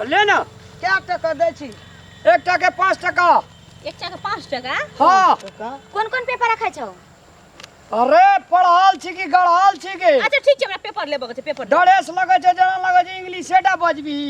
ले ना। कए टका दै छी? एकटा के 5 टका। एकटा के 5 टका? हाँ। टका। कोन कोन पेपर रखै छौ? अरे पढ़ल छी कि गढ़ल छी के? अच्छा ठीक छै, हमरा पेपर लेबऽ के छै, पेपर। डरेस लगै छै जेना लगै छै इंग्लिशे टा बजबी।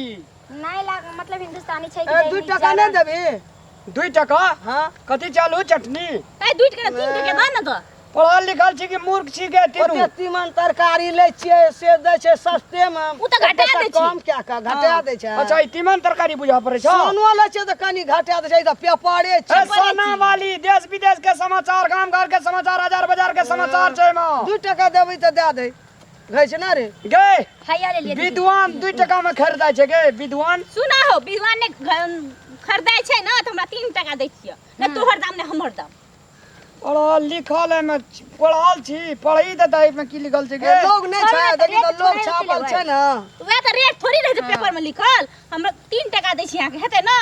नहि लाग, मतलब हिंदुस्तानी छै कि ए, 2 दैनिक टका नहि जागरण? देबही? 2 टका? हाँ। कथी चालू चटनी? ए, 2 टका 3 टका दे ना तो। पढ़ल लिखल छी कि मूर्ख छी के तीनू? ओते तीमन तरकारी लै छियै से दै छै सस्ते मे। उ तऽ घटा दै छै। कम कए कऽ घटा दै छै। अच्छा ई तीमन तरकारी बुझा पड़ै छौ? सोनो लै छियै तऽ कनि घटा दै छै, ई तऽ पेपरे ए, छै। सोना वाली देश विदेश के समाचार, गाम घर के समाचार, हजार बाजार के समाचार छै एमे। 2 टका देबै तऽ दए दै। गै छै ना रे? गे, हैया ले लिअ दीदी। विद्वान 2 टका में खरीदै छै गे, विद्वान। सुना हो, विद्वान ने खरीदै छै ना तऽ हमरा 3 टका दै छियै। नहि तोहर दाम नहि हमर दाम। पढ़ल लिखल एमे पढ़ल छी, पढ़ी तऽ दही में की लिखल छै गे? ए, लोग नहि छै, अरे, देखी तऽ रेट लोग थोड़े छापल लेबै। छै ना। वएह तऽ रेट थोड़ी रहै छै पेपर में लिखल। हमरा 3 टका दै छी अहाँके, हेतै ना?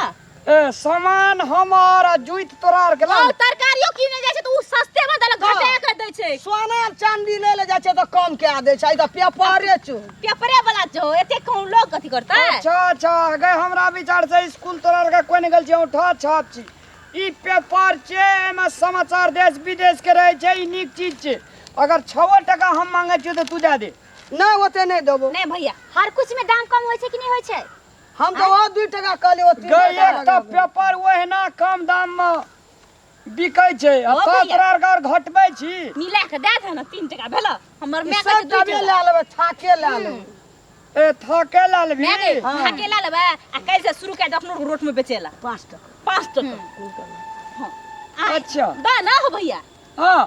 ए, सामान हमर आ जुइत तोरा आर के ला। ओ तरकारियो किने जाइ छै तऽ उ सस्ते में देलक, घटा के दै छै। सोना आर चांदी लै लए जाइ छै तऽ कम कए दै छै, ई तऽ पेपरे छौ। पेपरे वाला छौ, एते कम लोग कथी करतै? अच्छा अच्छा, गे हमरा विचार से स्कूल तोरा आर के कोइ नहि गेल छी, औंठा छाप छी। ई पेपर छै, एहिमे समाचार देश विदेश के रहै छै, ई नीक चीज छै। अगर 6 टका हम मांगै छियौ तऽ तू दए दे। नहि, ओते नहि देबौ। नहि भैया। हर कुछ में दाम कम होइ छै कि नहि होइ छै? हम तऽ ओ 2 टका कहलियै, ओ 3 गे, टका एक तऽ लगेबै। पेपर ओहिना कम दाम मे बिकै छै, आ ओ तब भैया। तोरा आरके आओर घटबै छी। मिला के दए दे ने, 3 टका भेल। हमर ई माय कहै सब छै 2 टबे टका। लए लेबै, थाके लए लेबै। ए, थाके लए लेबही? माय गे, हाँ। थाके लए लेबै आ काल्हि से शुरू कए दे अपनो रोट में बेचेला। 5 टका। 5 टका। हाँ। अच्छा। दे ना हो भैया। हाँ।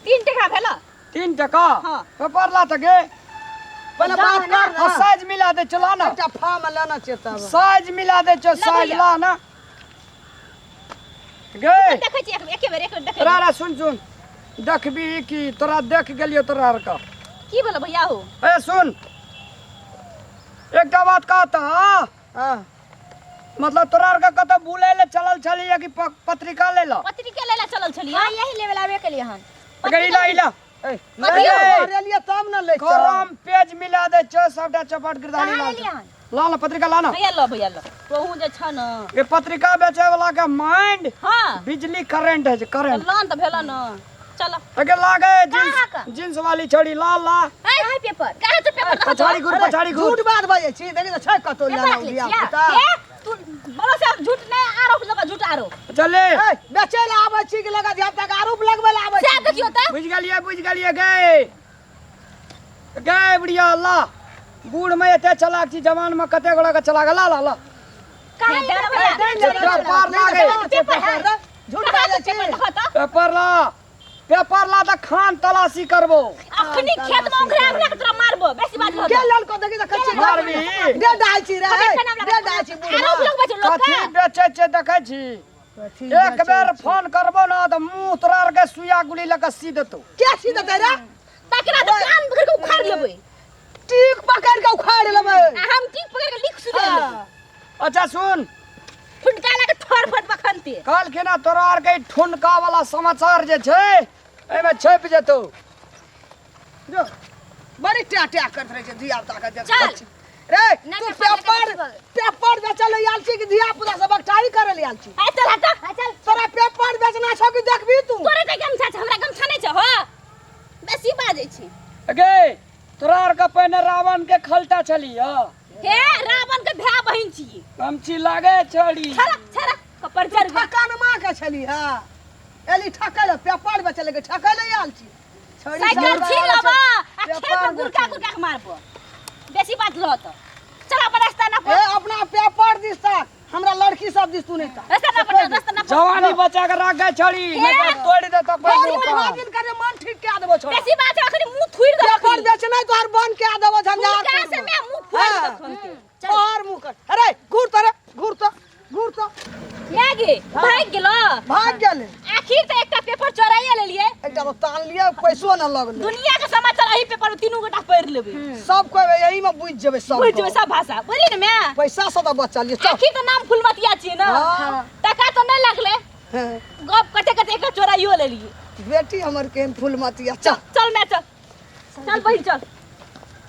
3 टका भेल। 3 टका? हाँ। पेपर ला तऽ गे। पहिले बात कर आ ना। साइज मिला दे, चला ना। एकटा फार्म लेना छै तब। साइज मिला दे छौ, ला साइज भैया। ला ना। गे। देखै छी एके बेर, एक बेर देखै। रा रा सुन सुन, देखबी कि तोरा देख गेलियो तोरा आर के। की भेलो भैया हो? ए सुन, एकटा बात कहता। हाँ। मतलब तोरा आर के कतौ बुलै ले चलल छलियै कि पत्रिका ले ला? पत्रिका ले ला चलल छलियै। हाँ, यही लेवे ला आबे केलियै हन। अगर इला इला। ए, कथी ले हो? ले तब न ले चल। करम पेज मिला दे छौ, सबटा चौपट गिरधारी कहाँ ला। लेलियै हन? ला ला पत्रिका ला ना। भैया लो, भैया लो। तोहू जे छ न। ये पत्रिका बेचे वाला के माइंड हाँ। बिजली करंट है, करंट। लोन तऽ भेल न। चलो। अगे लागे जींस, कहाँ का? जींस वाली छड़ी ला ला। कहाँ है पेपर? कहाँ छै पेपर? देखो तो। पछाड़ी घूर, पछाड़ी घूर। झूठ बात बजै छी, देखी तऽ छै कतौ पेपर लेना रख लै धिया छियै? पुता। ए, तू बोलो से झूठ नहीं, आरोप लगा, झूठ आरोप। चले। ए, बेचै लए आबै छी कि लगा धिया पुता के आरोप लगबै लए आबै से छी? देखियौ तऽ। बुझि गेलियै, बुझि गेलियै गे। गे बुढ़िया अल्लाह, बूढ़ में एते चलाक छी, जवान में कते गोड़ा के चलाक। ला ला ला। कहाँ दे लेलियै? भैया। पेपर लागे। पेपर है। झूठ बाजै छी। पेपर देखो तऽ। पेपर ला, पेपर ला तऽ खान तलाशी करबो। अखनी खेत में ओंघरा ओंघरा के तोरा मारबो, बेसी बात के होतो। लड़को देखी तऽ कच्ची मारबी? दे डाल छी रे, कते नाम लगा? दे डाल छी बूढ़। आरोप लगबै छै लोक कथी के। बेचै छै देखै छी? कथी एक बेचै बेर छी? फोन करबो ना तऽ मुँह तोरा आर के सुइया गुली लऽ के सी देतौ। के सी देतै रे? तकरा तऽ कान पकड़ के उखाड़ लेबै। टीक पकड़ के उखाड़ लेबै। आ हम टीक पकड़ के लिख सुधा लेबै। अच्छा सुन, ठुनका लगे ठोर फट बखनते। कहलखिन तोरा आर के ठुनका वाला समाचार जे छै एहिमे छपि जेतौ। जो बड़ी टा टा करैत रहै छै धिया पुता के देख। चल। रे नहि, तू पेपर पेपर लेके कथी पेपर बेचै लए आयल छी कि धिया पुता से बकटारी करै लए आयल छी? ए चल हट। हाँ, चल। तोरा पेपर बेचना छौ कि देखबी तू? तोरे के गमछा छै, हमरा गमछा नहि छौ। हो बेसी बाजै छी। गे तोरा आर के पहिने रावण के खलता छली। हे रावण के भाय बहिन छी। गमछी लागे छड़ी। छड़ा छड़ा कपर चढ़ गेल। ठकन माँ के छली। हाँ एली ठकै लए पेपर बेचै लए ठकै लए आयल छी। छड़ी साइकिल सब छीन आयल लेबो छै, आ खेत पेपर में गुड़का बेचै। गुड़का के मारबो। बेसी बात रहत। चल अपन रास्ता ना ए अपना पेपर दिस तक, हमरा लड़की सब दिस तू नहीं तक। रास्ता ना पर, रास्ता ना पर। जवानी बचा के राख गए छड़ी, नहीं तो तोड़ देतो कोई तोरी मुंह माँ पर। दिन करे मन ठीक कए देबो छोड़ा। बेसी बात अखनी मुंह थुइर देबो। पेपर बेचनाइ तोहर बंद कए देबो झंझारपुर हुनका से में। मैं मुंह फोड़ हाँ। देबो। तोहर मुंह कर। अरे घूर तरे, घूर तो, घूर तो। मैं गे भाग गेलो। भाग गेलै। आखिर तऽ एकटा पेपर चोराइए लेलियै। एकटा तो तान लिअ, पैसो न लगलै। दुनिया के समाचार एही पेपर में तीनू गोटा पढ़ि लेबै। सब कोइ यही में बुझि जेबै, सब बुझि जेबै सब भाषा, बुझली ने मैं? पैसा से तऽ बचल ये। चल। आखिर तऽ नाम फुलमतिया छियै ने। हाँ। टका तऽ नहि लगलै। हाँ। गप कते कते एकटा चोराइयो लेलियै। बेटी हमर केहन फुलमतिया। चल चल मैं चल, चल बहिन चल।